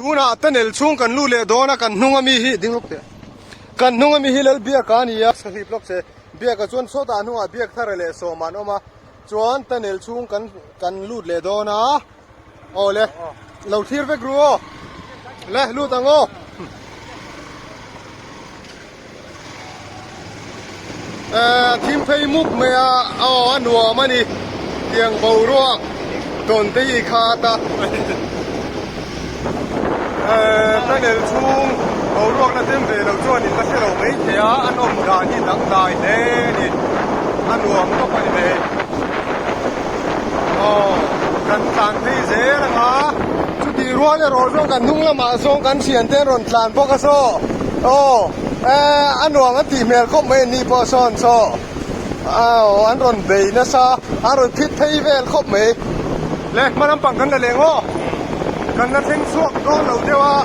Tunah tunnel chhung kan lut leh dawn a, kan hnung ami hi ding lawk teh. Kan hnung ami hi Lalbiaka a ni a, ka hlip lawk che. Biaka chuan sawtah hnungah biak thar leh sawm an awm a, chuan tunnel chhung kan kan lut leh dawn a. Aw le, lo thlir vek ru aw. Le, lut ang aw. Eh, thim phei mup mai a, aw a nuam a ni. Tiang boruak tawn te hi kha a ta. Eh, tunnel chhung boruak la chem ve lo chuan in la hre lo mai thei a, a nawm dan hi dangdai hle a ni. A nuam tawp a ni mai. Aw, kan tlan phei zel ang a, chutih rual erawh zawng kan hnung lamah zawng kan thiante an rawn tlan bawk a saw. Aw, eh, a nuam an tih hmel khawp mai an ni pawh sawn saw. Aw, an rawn bei nasa, an rawn phit phei vel khawp mai. Le, hma lampang kan la leng aw. Kan la thleng chhuak dawn lo deuh a,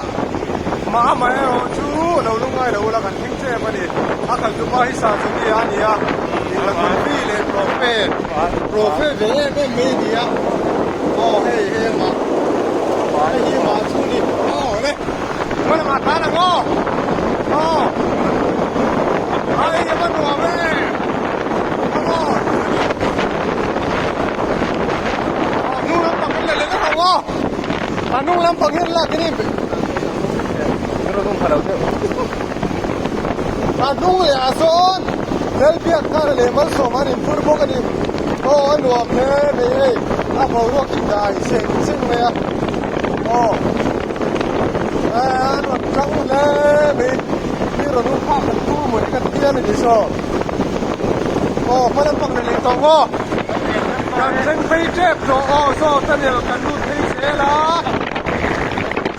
mah amaherawh chu lo lungngai lo ula kan thleng chep a ni. A kal tupa hi sa chu nia a ni a, tih la leh profe, profe ve em em mai a ni a. Aw hei hei amah, hei hi amah chu a ni. Aw le, hma lamah tlan ang aw, aw, hei a va nuam e, come on. A hnung lampang kan la leh vek ang aw, a hnung lampang hian lak in A hnung leh ah sawn Lalbiak thar leh Malsawm an inphur bawk a ni. Aw a nuam hle mai hei a boruak in dai seng seng mai a. Aw a rawn tang hle mai mi rawn um phak kan tur maw ni ka ti a ni saw. Aw hma lampang leh leh tawh maw kan thleng phei tep tawh aw saw tunnel kan lut phei zel a.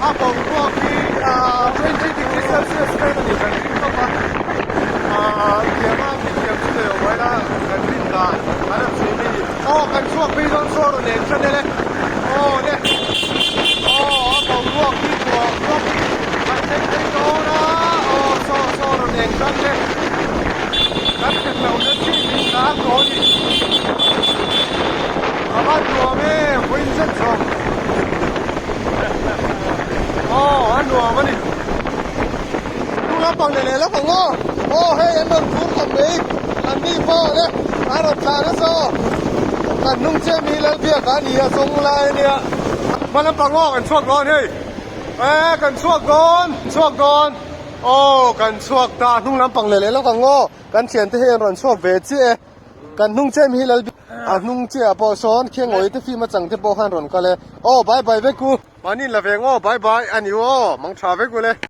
A boruak hi 20 degree celsius vel a ni kan ring tawp a, thiam a mi thiam chu leh awm ila kan rin dan a rem thei mai a ni. Aw kan chhuak phei dawn saw rawn eng tan e aw le aw a boruak hi nuam tawp kan thleng phei dawn a aw saw saw rawn eng tan e kan thlen loh na chi min tlan tawh a ni. A va nuam em vawiin zet zawng. Aw a nuam a ni. Hnung lampang leh leh lawk ang aw. Aw hei an rawn phur khawp mai. An ni pawh le a rawn thlah nasa aw. Kan hnung che mi Lalbiak a ni a zawng lai a nia. Hma lampang aw kan chhuak dawn hei. E kan chhuak dawn chhuak dawn. Aw kan chhuak ta hnung lampang leh leh lawk ang aw. Kan thiante hei an rawn chhuak ve chiah e. Kan hnung che mi hi Lalbiak a hnung chiah pawh sawn Khiangawi te film atang te pawh khan rawn kal e. Aw bye bye vek u. Mahni in la ve ang aw bye bye a ni aw mang tha vek u le.